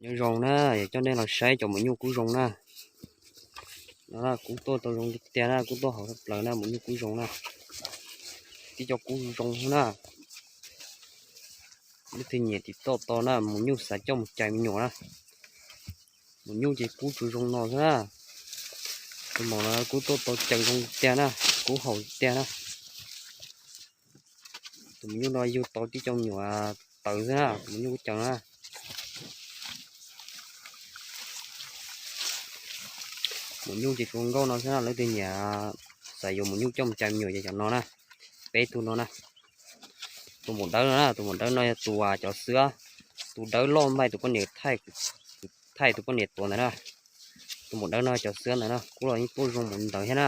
Nyob zoo na, yog coj nej los saib cov maum nyuj kub zoo na. No kub tuaj tau zoo tiag tiag na, kub tuaj hauv plaws na, maum nyuj kub zoo na. Tib co kub zoo na. Leej twg nyiam tim toj tau na, maum nyuj xav coj mus cais me nyuam na. Maum nyuj ces kub tsuas zoo no xwb na. Tus maum no kub tuaj tau ceev zoo tiag na, kub haum tiag na. Tus maum nyuj no yug tau tib co me nyuam tawv xwb na, tus maum nyuj kub ceev na. Maum nyuj ces tsuas zoo nkauj no xwb na, leej twg nyiam xav yuav maum nyuj coj mus cais me nyuam ces cov no na, peb tug no na. Tus maum dawb no na, tus maum dawb no yog tus cov xwb, tus dawb loj npaum tus poj niam thaij, thaij tus poj niam tuav ntawd na. Tus maum dawb no cov xwb ntawd na, kub los yeej tuaj zoo mus ntawd thiab na.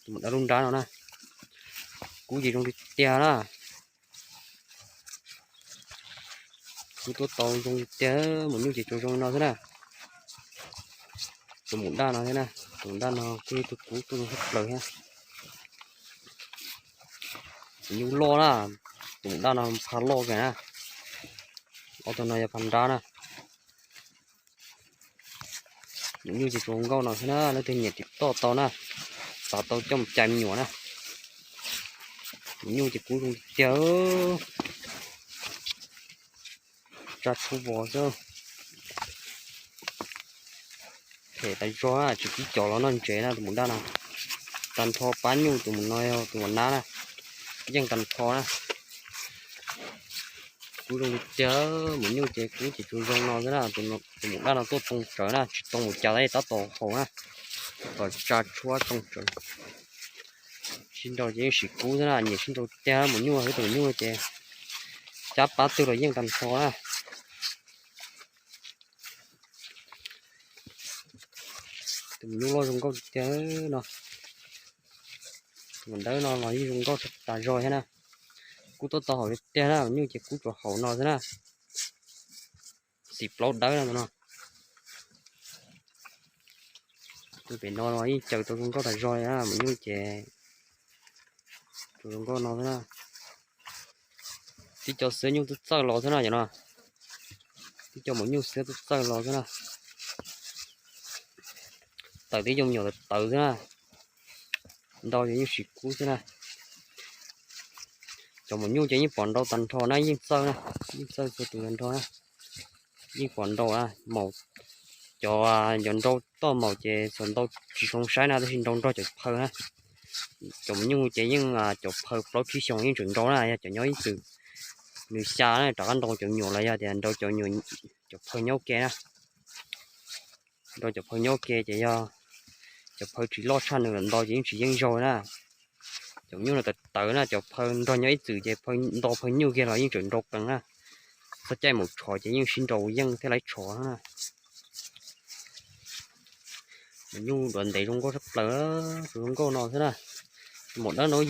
Tus maum dawb lub nrab no na, kub ces zoo tiag tiag na. Kub tuaj tau zoo tiag, maum nyuj ces tsuas zoo no xwb na. Tus maum daj no thiab na, tus maum daj no kuj yog tus kub tuaj zoo tshaj plaws thiab. Tus nyuj loj na, tus maum daj no pha loj kawg na. Ob tug no yog pha nrab na. Maum nyuj ces tsuas zoo nkauj no xwb na, leej twg nyiam tim toj tau na, xav tau coj mus cais me nyuam na. Maum nyuj ces kub zoo tiag, tsa tshuaj vos xwb. Phem tas zog, tsis pub cov los noj ntsev na tus maum daj no. Tag nrho pab nyuj tus maum no yog tus maum nab na, yeej tag nrho na. Kub zoo li tiag, maum nyuj ces kub ces tsuas zoo no xwb na, tus maum daj no tuaj too tsawv na, tsis too mus cas li, tab tom haus na, tom tsa tshuaj too tsawv. Sib nraus ces yeej sim kub xwb na, nyiam sib nraus tiag, maum nyuj, tus maum nyuj ces cab pab twg los yeej tag nrho na. Tus maum nyuj loj zoo nkauj tiag no. Tus maum dawb no los yeej zoo nkauj tas zog thiab na. Kub tuaj tau haum tiag na, maum nyuj ces kub tsuas haum no xwb na. Xim plaub dawb no no. Tus pem no los yeej caws tau zoo nkauj tas zog li na, maum nyuj ces tsuas zoo nkauj no xwb na. Tib co xwb nyuj twb txawj los xwb na yom no. Tib co maum nyuj xwb twb txawj los xwb na. Tawm tib co me nyuam tawv tawv xwb na. Nrau ces yeej sim kub xwb na. Cov maum nyuj ces yeej pom nrau tag nrho na, yeej txawj na, yeej txawj txhua tus tag nrho na. Yeej pom nrau na, maum, cov, cov nrau toj maum ces txhua ntau tsis zoo saib na, tab sis nrau nrog cov phaw na. Cov maum nyuj ces yeej cov phaw plaub tsib xyoos yeej tseem nrau na, yog cov nyob ib txwm nws xya na rov qab nrau cov me nyuam los yog tias nrau cov me nyuam, cov phaw nyob ke na. Nrau cov phaw nyob ke ces yog cov phaw tsis loj tshaj nws los nrau ces yeej tsis yeej zaug na. Cov nyuj no tawv tawv na, cov phaw nrog nyob ib txwm ces phaw nto phaw nyuj kiag los yeej tseem nrau qees na. Txog caij maum tshov ces yeej sib nrau yeej thiaj laib tshov na. Maum nyuj duav ntev zoo nkauj tshaj plaws, tsuas zoo nkauj no xwb na. Tus maum dawb no lub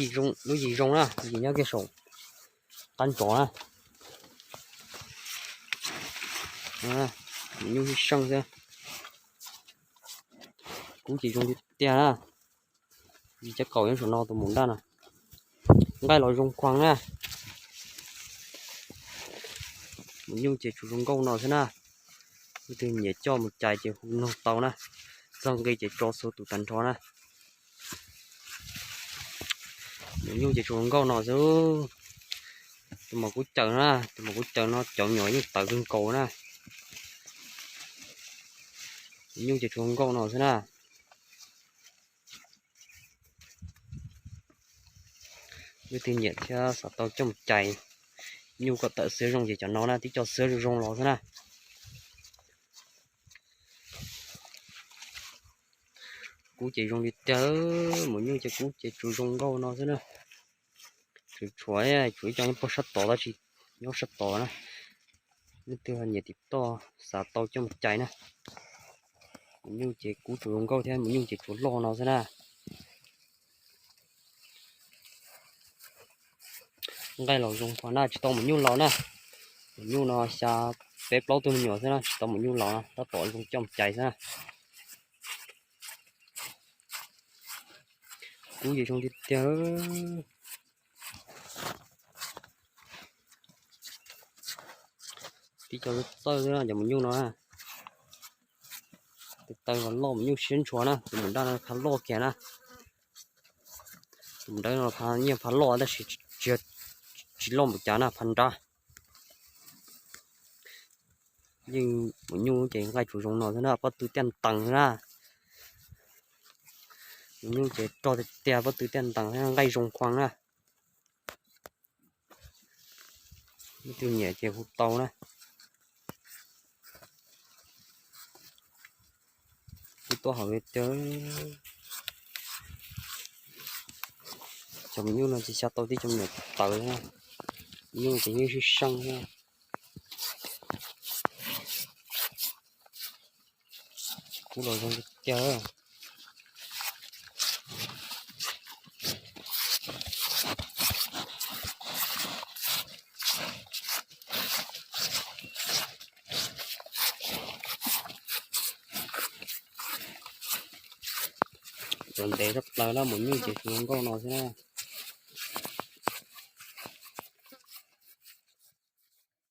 yim zoo na, yim nyob kiag saum qab ntsov na. Maum nyuj sib seej xwb. Kub ces zoo tiag tiag na. Yim cab kaum nyob saum no tus maum daj no. Nqaij los zoo khuag na. Maum nyuj ces tsuas zoo nkauj no xwb na. Leej twg nyiam coj mus cais ces hu noog tau na. Txog nqi ces tso txhua tus tag nrho na. Maum nyuj ces tsuas zoo nkauj no xwb. Tus maum kub caws na, tus maum kub caws no cov me nyuam yeej tawv kawg nkaus na. Maum nyuj ces tsuas zoo nkauj no xwb na. Leej twg nyiam thiab xav tau coj mus cais nyuj kom tawm xwb zoo ces cov no na, tib co xwb zoo zoo los xwb na. Kub ces zoo li tiag, maum nyuj ces kub ces tsuas zoo nkauj no xwb na. Tsuas tshuav, tshuav ib co nyob puag sab tod tab sis nyob sab tod na. Leej twg nyiam tim toj xav tau coj mus cais na. Maum nyuj ces kub tsuas zoo nkauj thiab, maum nyuj ces tsuas loj no xwb na. Nqaij los zoo khuag na, tsis tau maum nyuj laus na. Maum nyuj no xya peb plaub tug me nyuam xwb na, tsis tau maum nyuj laus na, tab tom zoo coj mus cais xwb na. Kub ces zoo tiag tiag. Tib co txawj xwb na cov maum nyuj no. Tus taw los loj, maum nyuj siab ntshua na, tus maum nrab no phav loj kiag na. Tus maum nrab no phav nyiaj phav loj tab sis tsis, tsis loj npaum cas na, phav nrab. Yeej maum nyuj ces nqaij tsuas zoo no xwb na, pob tw tiaj ntees xwb na. Maum nyuj ces rog tiag tiag, pob tw tiaj ntees, nqaij zoo khuag na. Leej twg nyiam ces hu tau na. Kuv tuaj hauv li tiag. Cov maum nyuj no ces xyaw tau tib cov me nyuam tawv na. Nyuj ces yeej sib seej thiab. Kub los zoo tiag. Cov ntev tshaj plaws na, maum nyuj ces tsuas zoo nkauj no xwb na.